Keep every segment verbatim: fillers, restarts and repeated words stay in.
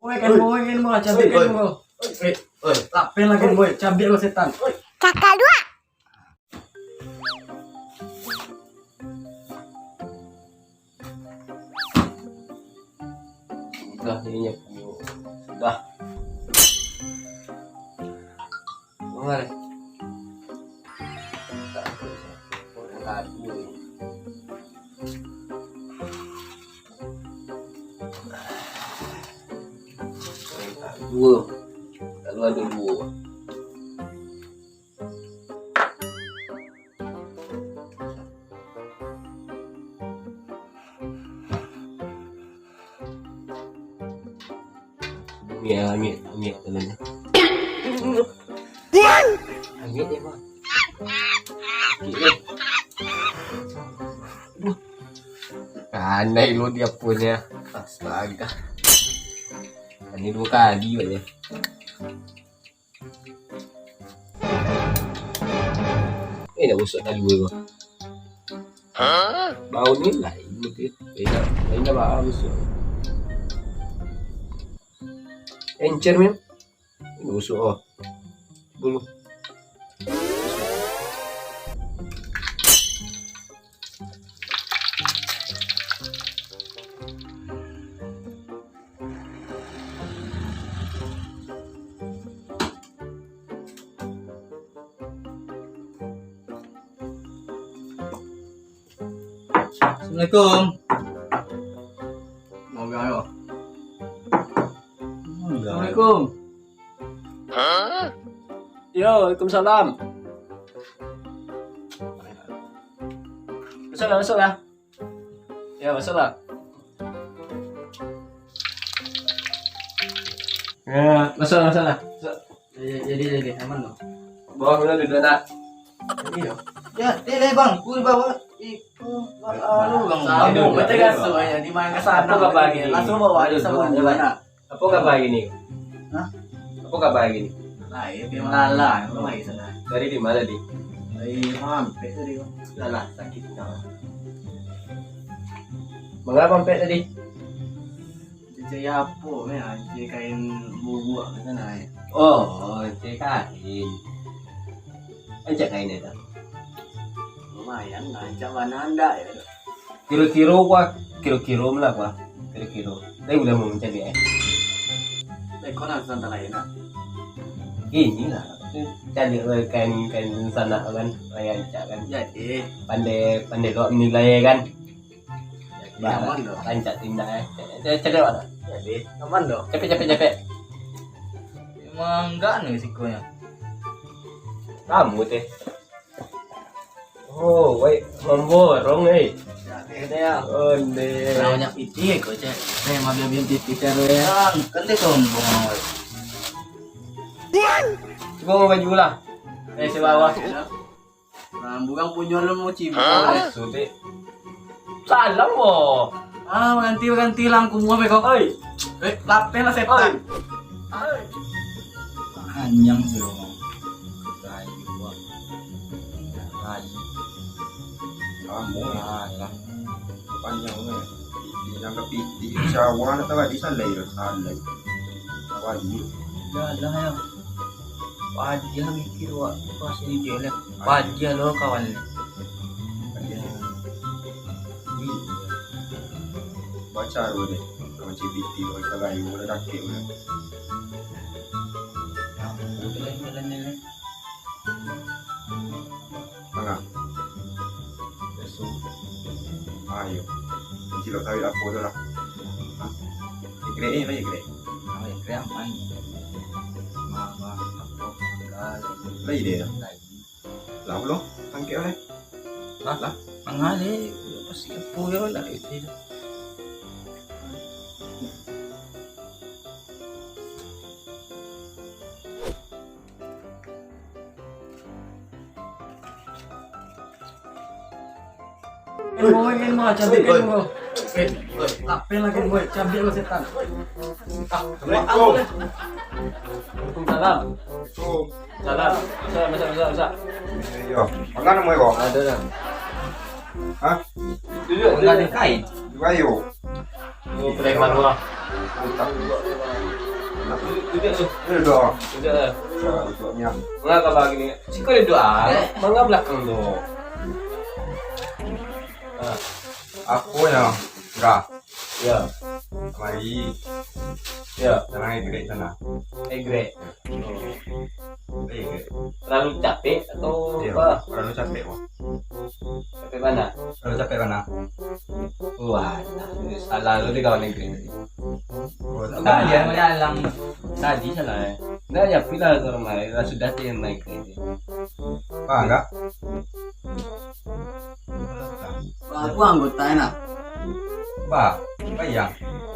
Oi, kan boy, kan boy, cabiak kan boy. Oi, oi. Lapeh lah kan boy, cabiak lo setan. Kakak dua. Sudah ini punya. Sudah. Keluar. Orang kadu ini. Dua. Lalu ada dua. Angin, angin, angin, angin. Angin ni, Bang. Kanai lo dia punya. Astaga. Ini dua kali buat dia. Eh, nak busuk tali dua. Bau ni lain betul. Beda, lain dah bau busuk. Encer, men. Ini busuk, oh. Bulu. Assalamualaikum. Assalamualaikum. Yo, waalaikumsalam. Masuklah, masuklah. Ya, masuklah. Ya, masuklah, masuklah. Masuk. Ya, ya, jadi, jadi, aman, Bang. Bawa dulu, duduk, nak. Jadi, ya. Ya, dia, dia, Bang. Ku bawa. Iko, baru, Bang. Sama, betul kan? So, ya, di mana sana? Apa kabar gini? Langsung bawa aja sama duduk, duduk, duduk, nak. Apa kabar gini? Hah? Apa kabar gini? Lah, ya, dia melala, apa lagi sana? Dari di mana, di? Dari mampet tadi, Bang. Dah lah, sakit dah. Mengapa mampet tadi? Cari apa, meh? Cari kain bubuak ke sana, ya? Oh, cari kain. Ancak kain itu. Lumayan lah, ancak mana anda, ya? Kiro-kiro kuah, kiro-kiro lah kuah. Kiro-kiro. Tapi udah mau mencari, eh. Baik, kau nak santai lain, nak? Inilah. Cari kain, kain sanak kan, raya ancak kan. Jadi. Pandai, pandai lo menilai kan. Jadi, aman doh. Rancak tindak, eh. Cari, cari awak dah. Jadi, aman doh. Capek, capek, capek. Memang enggak nih risikonya. Kamu teh. Oh, baik. Memborong, eh. Jadi, deh, ya. Onde. Nah, banyak piti, kok, cek. Eh, mau ambil piti, cek, ya. Kan, kan dia sombong, weh. Coba mau baju lah. Eh, si bawah. Nah, bukan punyo lu mau cibau, eh. Sudik. Salam, boh. Ah, ganti, ganti langkung gua, beko. Oi. Eh, lapeh lah setan. Oi. Anyang sih, Bang. Kayu, Bang. Kayu. Kamu, alah. Panjang, ya. Piti, yang ke piti, sawah, nak tahu di sana, ya, sana. Apa lagi? Dah lah, ya. Padiah mikir wak, pas ini dia lah. Padiah lo kawan. Padiah. Wih. Baca lo deh. Sama C B T, lo kita layu, udah dakek, udah. Nah, udah lah, jalan ni lah. Manga. Biaso. Ayo. Cilok sawit apo tu lah. Hah? Ikrek eh, ikrek. Nama ikrek aman. Mama, apo, mangga, lagi. Lagi dia? Lagi. Lah, belum. Tangkek, eh. Hah? Lah. Manga ni, pasti apo yo lah, itu. Ilmu, ilmu, cabiak ilmu. Lapeh lagi, boy. Cabiak lo setan. Assalamualaikum. Waalaikumsalam. Salam. Salam, salam, salam, salam. Iyo. Manga namo ko? Ado lah. Hah? Itu juga. Manga ado kain. Juga yo. Oh, preman lah. Mantap. Duduak tu. Duduak tu. Duduak. Duduak lah. Ya, duduaknya. Manga kaba gini? Siko duduak ah. Eh. Manga balakang tu. Ah. Apo yo? Enggak. Ya. Kamari. Ya. Tanang egrek sana. Egrek. Oh. Egrek. Terlalu capek atau apa? Terlalu capek, wah. Capek mana? Terlalu capek mana? Wah, salah lu di kawan egrek tadi. Oh, tadi yang main alam tadi salah. Enggak, ya, pila ke rumah, ya, sudah dia main egrek. Ah, enggak. Wah, aku anggota nak. Bah, bayang.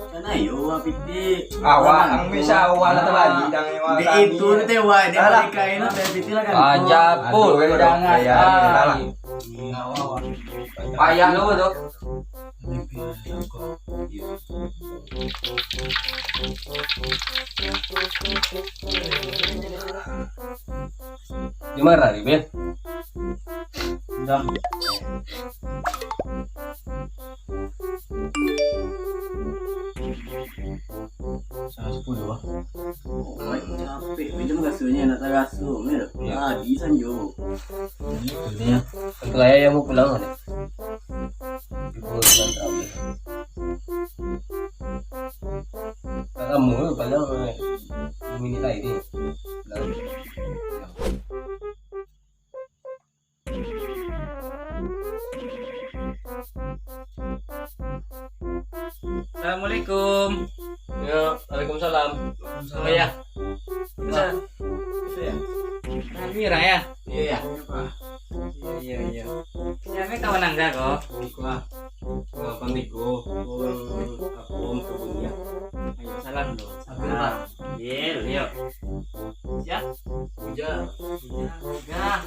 Sana yo, wah, piti. Awak, ang bisa awak lah terbalik, dang, wah, dek tadi. Itu, teh, wah, dek balik kain, teh, piti lah kan. Aja, pun, jangan. Payah lo tu. Di mana ni, Ben? Jam. Setengah sepuluh, ah. Oh, capek. Macam rasanya nak taraso, ya. Ya. Tadi sanjo. Ini tu dia. Kalau ayah yang mau pulang, ada. Di pulau Silang Terawih. Tak lama ke, paling, eh, dua minit lagi ni. Dah. Assalamualaikum. Ya, waalaikumsalam. Waalaikumsalam. Ya. Bisa. Bisa ya? Nah, ini Raya. Iya, iya. Iya, iya, iya. Ini kawan angga ko. Wah, wah, Bang Riko. Oh, aku Om Kebun ya. Ayo, salam dulu. Salam. Iya, iya. Siap? Uja. Uja. Gah.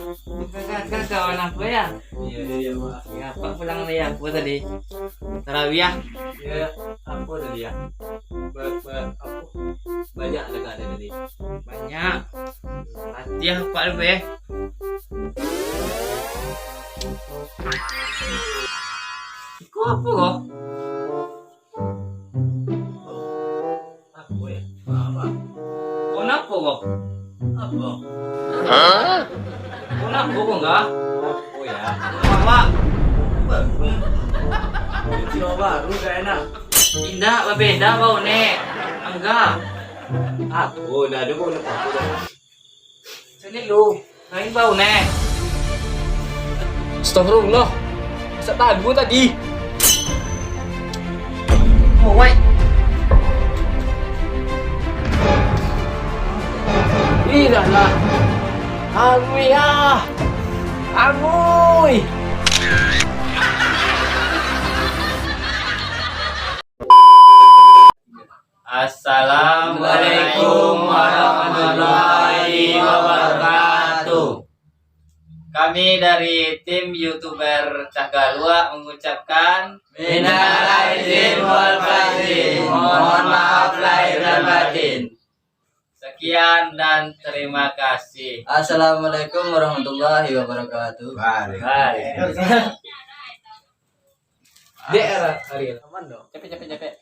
Gah, gah, gah, kawan aku ya. Iya, iya, iya, Pak. Ya, Pak pulang dari apa tadi? Tarawih ya? Iya, apa tadi ya? Ba-, ba-, apa? Banyak dekat ada tadi. Banyak. Latihan Pak lebih. Iko apa ko? Apa ya? Apa? Ko napa ko? Apa? Hah? Ko napa ko, Ngah? Apa ya? Apa? Apa? Cuma baru dah enak. Indak, babeda bau, Nek. Angga. Apa? Ndak ada bau, Nek. Apa dah? Sini lu, lain bau, Nek. Astagfirullah. Bisa tadu tadi. Oh, wai. Ih, dah lah. Angui, ah. Angui. Assalamualaikum warahmatullahi wabarakatuh. Kami dari tim YouTuber Cah Galuak mengucapkan minal aidin wal faizin. Mohon maaf lahir dan batin. Sekian dan terima kasih. Assalamualaikum warahmatullahi wabarakatuh. Waalaikumsalam. Dek, Ariel. Aman dong. Capek, capek, capek.